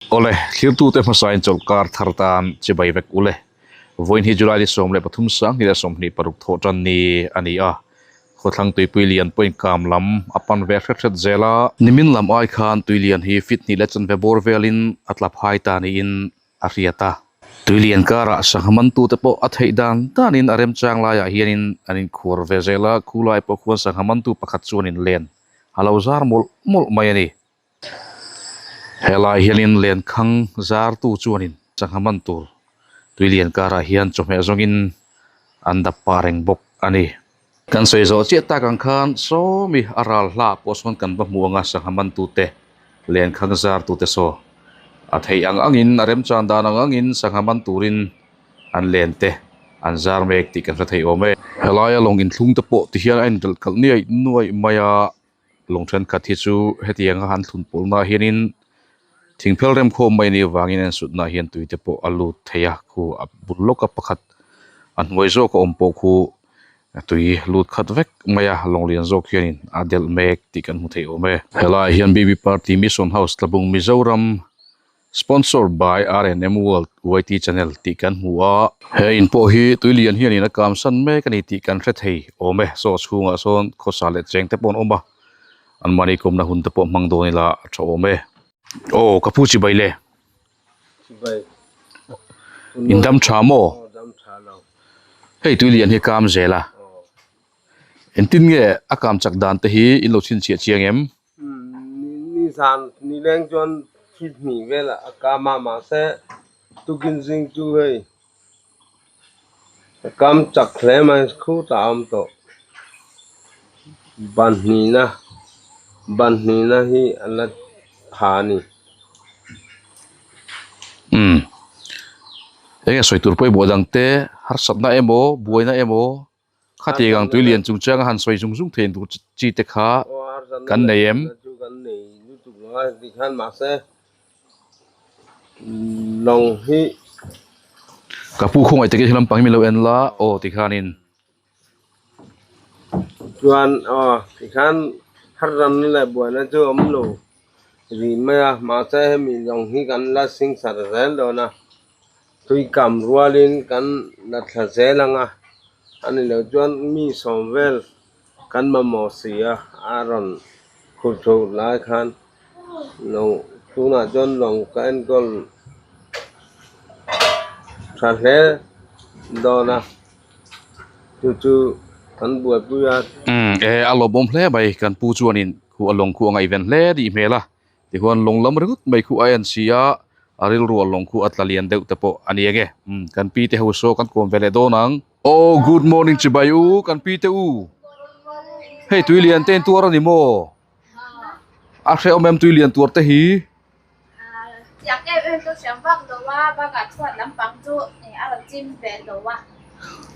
Awle, thlirtute hmasain chawlhkar thar tan chibai vek ule. Vawiin hi July ni 13 2026 thawh tan ni a ni a. Khawthlang tuipui lian pawhin kam lam a pan ve hret hret zel a. Nimin lam ai khan tui lian hi fit hnih leh chanve bawr velin a tla phai ta niin a hriat a. Tui lian karah sangha mantute pawh a theih dan danin a remchang laiah hianin an inkhuar ve zel a, khulai pawh khuan sangha mantu pakhat chuanin len a lo zar mawlh mawlh mai a ni. Helai hianin lenkhang zartu chuanin sangha man tur tui lian karah hian chawhmeh zawngin an dap pah reng bawk a ni. Kan sawi zawh chiah tak ang khan sawmi a ral hla pawh sawn kan va hmu ang a sangha mantute lenkhang zartute saw a theih ang angin a remchan dan ang angin sangha man turin an len te an zar mek tih kan hre thei awm e. Helaia lawng inthlung te pawh tihian a inrelh kalh nuaih nuaih mai a. Lawng thenkhat hi chu hetianga han thlun pawlhnah hianin thingphel remkhawm mai anih avangin an sutnah hian tui te pawh a lut thei a khu a bul lawka pakhat a hnuai zawka awm pawh khu tui lut khat vek mai a lawng lian zawk hianin a delh mek tih kan hmu thei awm e. Helaiah hian B B Party Mission House Tlabung Mizoram Sponsored by RNM World YT Channel tih kan hmu a. He in pawh hi tui lian hianin a kam san mek a ni tih kan hre thei awm e. Saw chhungah sawn khawsa leh cheng te pawh an awm a, an mahni kawmna hun te pawh hmang dawn ila a tha awm e. Aw ka pu chibai le. Chibai. In dam tha maw? Aw dam tha lo. Hei tui lian hi kam zel a. Engtin nge a kam chak dan te hi in lo chhinchhiah chiang em? Ni zan ni leng chuan thil hnih velah a kam a mahse tukin zing chu hei a kam chak hle mai khutah a awm tawh ban hnihna ban hnihna hi a la tha a ni. Umm enge sawi tur pawimawh dang te harsatna emaw buaina emaw Khatiang ang tui lian chung chiang a han sawi zung zung theih tur chi te kha kan nei em? Kan nei lutuk lo a tikhan mahse lawng hi Ka pu khawngaih takin he lampang hi min lo en la aw tikhanin. Chuan aw tikhan harsatna leh buaina chu a awm lo rih mai a mahse hemi lawng hi kan la singchar zel dawn a. Tui kam rualin kan la thla zel ang a, a ni loh chuan mi sawm vel kan mamawh si a, a rawn khur chhoh lai khan lawng tunah chuan lawng ka enkawl tha hle dawn a, chu chu kan buaipui a. Umm e a lawmawm hle mai kan pu chuanin khu a lawng khu a ngaihven hle tih hmel a. Tichuan lawng lam ringawt mai khu a en si a, a rilru a lawng khu a tla lian deuh te pawh a ni enge. Umm kan pi te ho saw kan kawm ve leh dawn ang. Aw good morning chibai u kan pi te u. Hei tui lian te in tuar a ni maw? A hrehawm em tui lian tuar te hi? Chiang em em chu hriam vak lo a, bakah chhuat lampang chu a rawn chim ve lo a.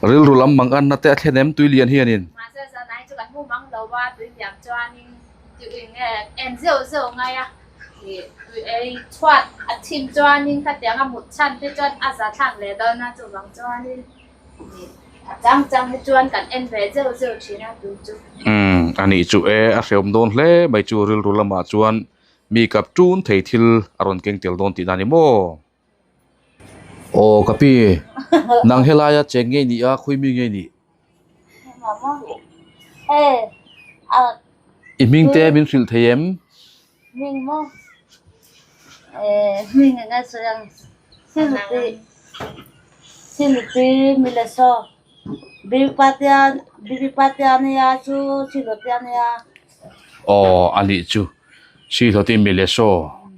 Rilru lam mang anna te a thlen em tui lian hianin? Mahse zanah hi chu kan hmu mang lo a, tui liam chuanin Tui nge en zeuh zeuh ngai a, ih tui ei chhuat a thim chuanin khatiang a mut chhan te chuan a za thlak leh dawn a chuvang chuanin ih a chang chang hi chuan kan en ve zeuh zeuh thin a tui chu. Umm a nih chu e a hreawm dawn hle mai chu rilru lamah chuan mi kap tun thei thil a rawn keng tel dawn tihna a ni maw? Aw ka pi nang helaia cheng ngei nih a khawi mi ngei nih? I hming te min hrilh thei em? Hming maw? Hming eng nge sawi ang? Siluti Siluti Mileso Bibipatia Bibipatia ania chu Siluti ania. Aw a nih chu Sihlawti Mileso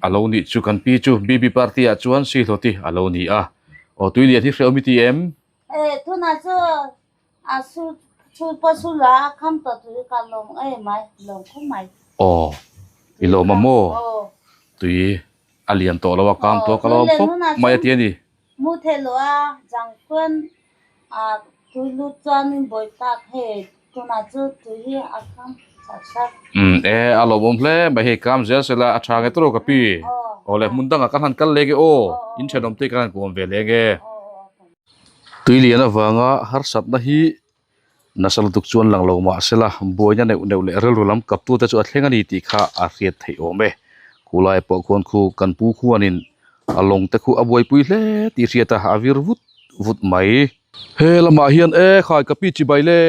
a lo nih chu kan pi chu BB party ah chuan Sihlawti a lo ni a. Aw tuilian hi hrehawm i ti em? E tunah chu a su chu pawh su la a kham tawh tui ka lawm em mai lawm khawp mai. Aw i lawm a maw? Tui a lian tawh lo a kang tawh ka lawm khawp mai a ti a ni. Mu theih loh a jang chuan a tui lut chuanin bawi tak hei tunah chu tui hi a kham chak chak. Umm e a lawmawm hle mai hei kam zel sela a tha nge tawh lo ka pi. Aw le hmun dangah kan han kal leh nge aw in thenawm te kan han kuam ve leh nge. Tui lian avanga harsatna hi nasa lutuk chuan lang lo mah sela buaina neuh neuh leh rilru lam kaptute chu a thleng a ni tih kha a hriat theih awm e. Khulai pawh khuan khu kan pu khuanin A lawng te khu a buaipui hle tih hriat a, a vir vut vut mai. He lamah hian e khai ka pi chibai le.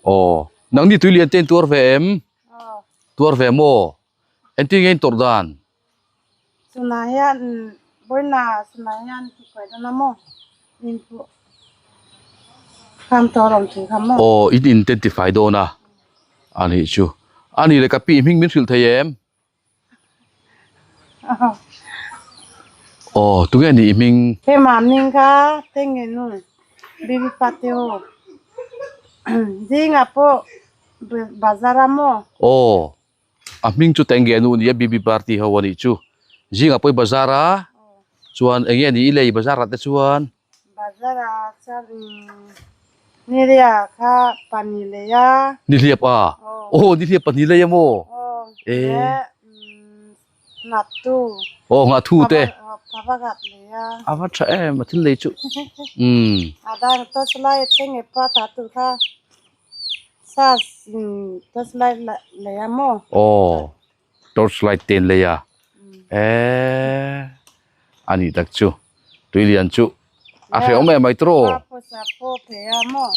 Aw nangni tui lian te in tuar ve em? Tuar ve maw? Engtin nge in tawrh dan? Chunah hian vawiina chunah hian tihkuai dawn a maw in pawh kham tawh rawng thei kha maw. Aw in in te tifai dawn a anih chu. Anih leh ka pi hming min hrilh thei em? Aw tunge nih i hming? Keimah hming kha Tengenu Bibi Pateo zingah pawh bazar a maw? Aw A hming chu Tengenu nia BB party ho anih chu. Zingah pawh i bazar a, chuan eng nge ni i lei bazar ah te chuan? Bazar ah chuan Nihliap kha pahnih lei a. Nihliap a? Aw nihliap pahnih lei a maw? Aw leh nghattu. Aw nghathu te. Pavagat lei a. A va tha em a thil lei chu. A dang torchlight Tengepa ta tur kha. Sas torchlight lei a maw? Aw, torchlight te an lei a. Eee, a nih tak chu. Tui lian chu a hrehawm em mai tawh. A pawisa pawh phei a maw?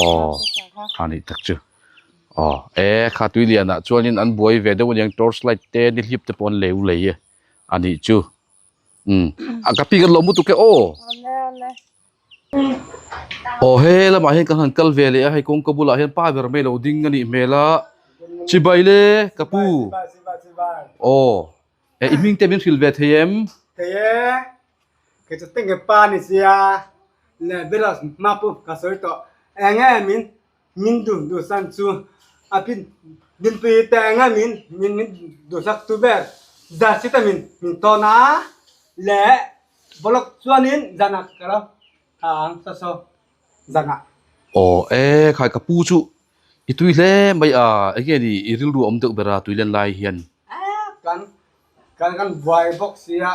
Aw, a nih tak chu. Aw, ee kha tui lianah chuanin an buai ve deuh aniang torchlight te nihlip te pawh an leu lei a nih chu. Umm, a ka pi kan lo mu tuk e aw. Awle awle. Aw he lamah hian kan han kal ve leh a hei kawngka bulah hian pa ber mai lo ding a nih hmel a chibai le ka pu aw eh i hming te min hrilh ve thei em? Thei e kei chu tenge pa ni sia le biras hma pawh ka sawi tawh eng nge min min duh duh san chu a pin dinpui te eng nge min min min duhsak tu ber jersey te min min tawn a le Bolok chuanin zanah ka lo tha ang saw saw zanah. Aw e khai ka pu chu i tui hle mai a enge ni i rilru a awm deuh ber a tui len lai hian. Kan kan kan buai bawk sia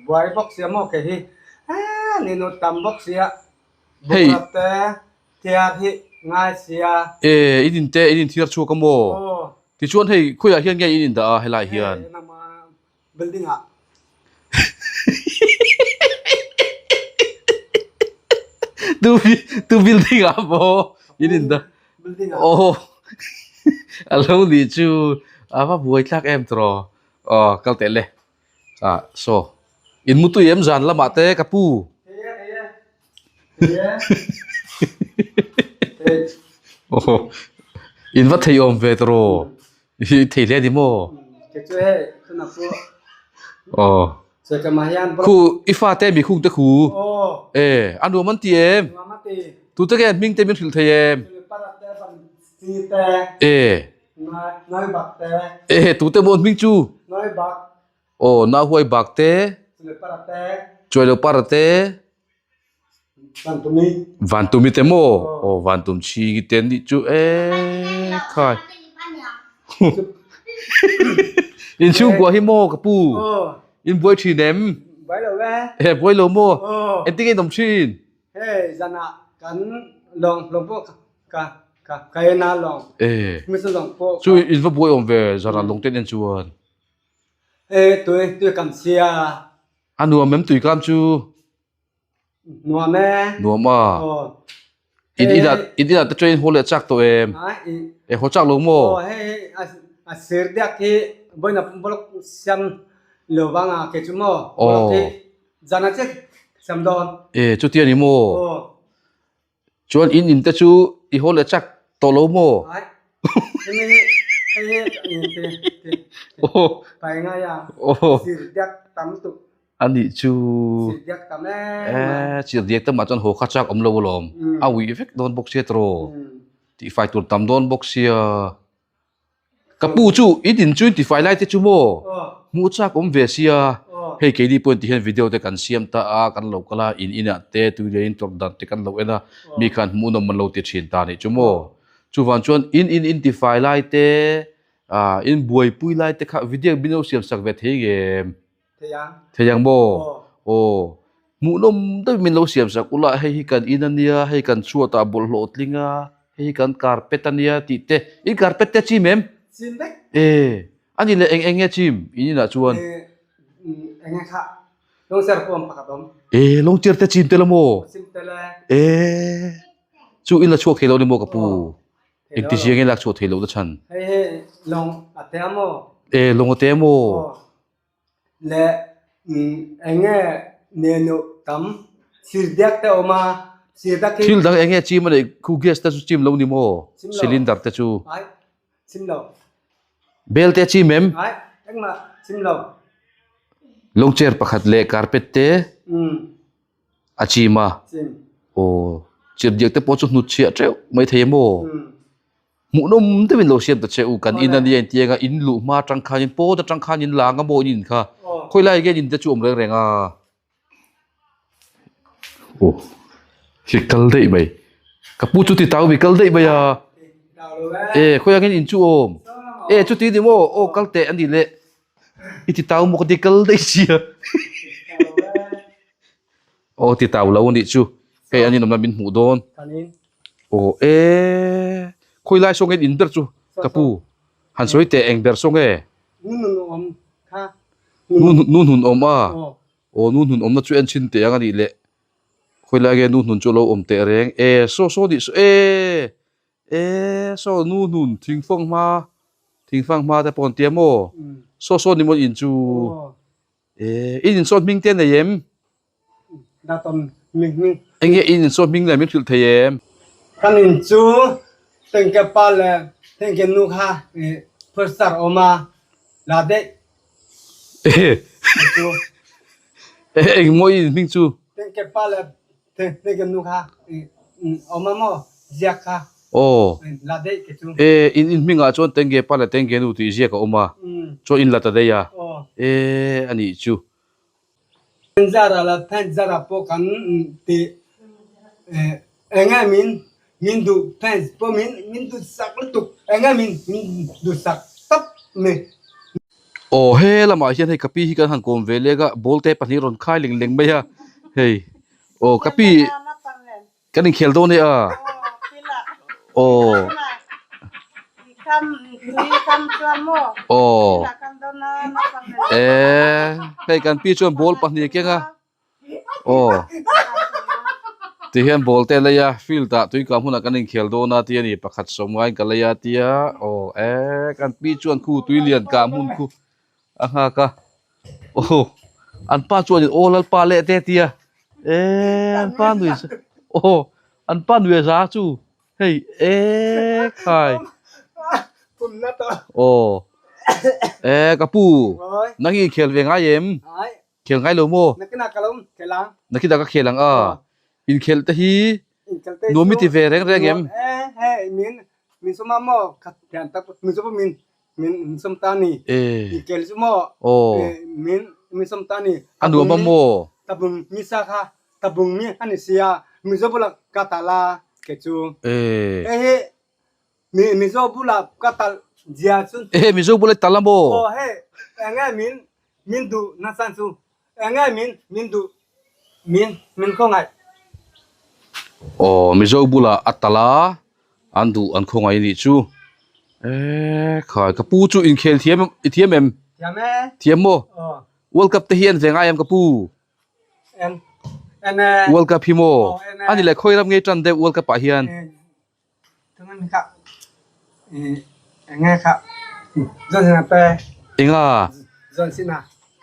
buai bawk sia maw kei hi ni nu tam bawk sia bungrua te thiar hi ngai sia. E in in te in in thiar chhuak a maw? Tichuan hei khawiah hian nge in in dah a helai hian? Building ah. Tu tu building ah maw in in dah. Building ah. Aw a lo nih chu a va buai thlak em tawh aw kal teh le ah saw in mu tui em zan lamah te ka pu. Aw in va thei awm ve tawh I thei hle a ni maw? Aw. Khu i fate mi khung te khu. E a nuam an ti em? Tute nge hming te min hrilh thei em? E. E tute maw an hming chu? Aw Nahuai bak te. Chuailo para te. Vantumi te maw? Aw Vantum chhingi te an nih chu eee khai. In chhungkua hi maw ka pu? In buai thin em? Buai lo e. E buai lo maw? Engtin nge in awm thin? Hei zanah kan lawng lawng pawh ka ka ka en a lawng. E. Chu in va buai awm ve zanah lawng te an en chuan. E tui tui kam sia. A nuam em tui kam chu? Nuam e. Nuam a. In inah in inah te train haw leh chak tawh em? E haw chak lo maw? Aw hei hei a sir diak hi vawiin bolok siam lo vang a kei chu maw bolok hi zan a chiah siam dawn. E chutia ni maw? Aw. Chuan in in te chu i haw leh chak tawh lo maw? Ai. Hemi hi hei hi ti ti pai ngai a sir diak tam tuk. A nih chu. Chirh diak tam em mai. E chirh diak tamah chuan haw kha chak awm lo alawm. A uih vek dawn bawk sia tawh. Tihfai tur tam dawn bawk sia. Ka pu chu i din chu in tifai lai te chu maw? Hmuh chak awm ve sia. Hei keini pawhin ti hian video te kan siam ta a, kan lo kal a, in inah te tui leh in tawrh dan te kan lo en a, mi khan hmuhnawm an lo ti thin ta nih chu maw? Chuvang chuan in in in tifai lai te, in buaipui lai te kha video min lo siam sak ve thei ngem? Theiang. Theiang maw? Aw. Hmuhnawm deuhin min lo siam sak ula, hei hi kan in a nia, hei kan chhuatah bawlhhlawh tling a, hei hi kan carpet a nia tih te. In carpet te a chim em? Chim vek. E, a ni leh eng eng nge chim in inah chuan? E. Eng nge kha lawngcher pawh awm pakhat awm. E lawngcher te chim tel a maw? Chim tel e. E chu in la chhuak thei lo ni maw ka pu? Engti zia nge lak chhuah thei loh na chhan? Hei hi lawng a te a maw? E lawng a te a maw? Le eng nge nenu tam thil diak te awm a thil dak hi Thil dang eng nge chim a neih khu gas te chu chim lo ni maw? Chim lo. Cylinder te chu. Ai chim lo. Bel te chim em? Ai engmah chim lo. Lawng chair pakhat leh carpet te a chim a. Chim. Aw chirh diak te pawh chu hnut chhiah teuh mai thei em aw? Hmuhnawm deuhin lo siam ta che u, kan in a nia inti anga in luh hma atang khanin pawn atang khan in lang a maw in in kha khawi lai nge in te chu awm reng reng a. Aw khi kal daih mai ka pu chu ti tau mi kal daih mai a e khawi ah nge in chu awm e chuti ni maw aw kal teh a ni leh i ti tau maw ka ti kal daih sia Aw ti tau lo anih chu hei an inawmna min hmuh dawn aw e khawi lai saw nge in ber chu ka pu han sawi teh eng ber saw nge nu hnun awm a aw nu hnun awmna chu en chhin teh ang anih leh khawi lai nge nu hnun chu lo awm teh reng e saw saw nih saw e e saw nu hnun thingfang hma thingfang hma te pawh an tia maw saw saw ni maw in chu. Eh, in insawn hming te nei em? Datom hming hming. Enge in insawn hming nei min hrilh thei em? Kan in chu tengke pa le tengke nu kha phursar awm a la deih. Eh, eng maw in hming chu? Tengke pa le tengke nu kha awm a maw ziak kha. Aw. La deih ke chu. Eh, in in hmingah chuan tengge pa leh tengge nu tih ziak a awm a. Chuan in la ta daih a. Eh, a nih chu. Pen zara la pen zara pawh kan ti eng nge min min duh fans pawh min min duh sak lutuk eng nge min min duh sak tawp mai. Aw he lamah hian hei ka pi hi kan han kawm ve lek a, ball te pahnih rawn khai leng leng mai a, hei aw ka pi Kan inkhel dawn e a. Aw. Aw. Eh, hei kan pi chuan ball pahnih a keng a. Aw. Ti hian ball te a lei a, field ah tuikah hmunah kan inkhel dawn a tia ni, pakhat sawm ngaiin ka lei a tia. Aw, eh, kan pi chuan khu tuilian kah hmun khu a nghak a. Aw an pa chuan in aw lalpa leh te tia eh an pa nui aw an pa nui a za chu hei eh khai aw eh ka pu nang hi khel ve ngai em khel ngai lo maw nakinah ka khel ang a inkhel te hi nuam i ti ve reng reng em Aw. A nuam a maw? Eh. Eh Mizo bula i tal a maw? Aw Mizo bulah a tal a, an duh an khawngaih a nih chu. Eee khai ka pu chu inkhel thiam i thiam em? Thiam maw? World Cup te hi en ve ngai em ka pu? World Cup hi maw? A ni le khawi ram ngei tan deuh World Cup ah hian? Enga?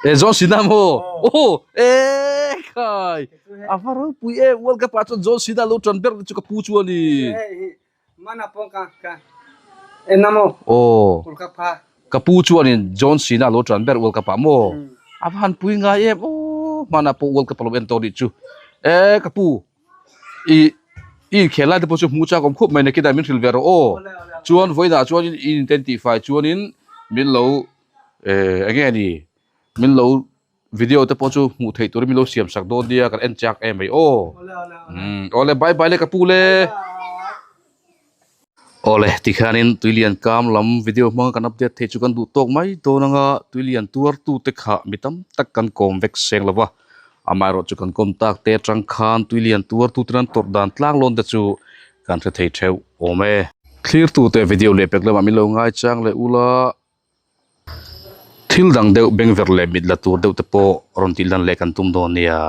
E John Cena maw? Aw e khai a va ropui em World Cup ah chuan John Cena lo tan ber chu ka pu chu a ni. Aw ka pu chuanin John Cena lo tan ber World Cup ah maw? A va han pui ngai em aw hmanah pawh World Cup a lo en tawh anih chu. E ka pu I i inkhel lai te pawh chu hmuh chak awm khup mai nakinah min hrilh ve rawh aw. Chuan vawiinah chuan i inten tih fai chuanin min lo eh eng nge ni min lo video te pawh chu hmuh theih turin min lo siam sak dawn nia kan en chak em mai aw. Umm awle bye bye le ka pu le. Awle tikhianin tuilian kam lam video hmanga kan update theih chu kan duh tawk mai dawn anga tuilian tuar tute kha mi tam tak kan kawm vek seng lo va amaherawh chu kan kawm tak te atang khan tuilian tuar tute an tawrh dan tlang lawn te chu kan hre thei theuh awm e. Thlir tute video leh pek lamah min lo ngaichang leh ula. Thil dang deuh bengverh leh mit la tur deuh te pawh rawn tih lan leh kan tum dawn nia.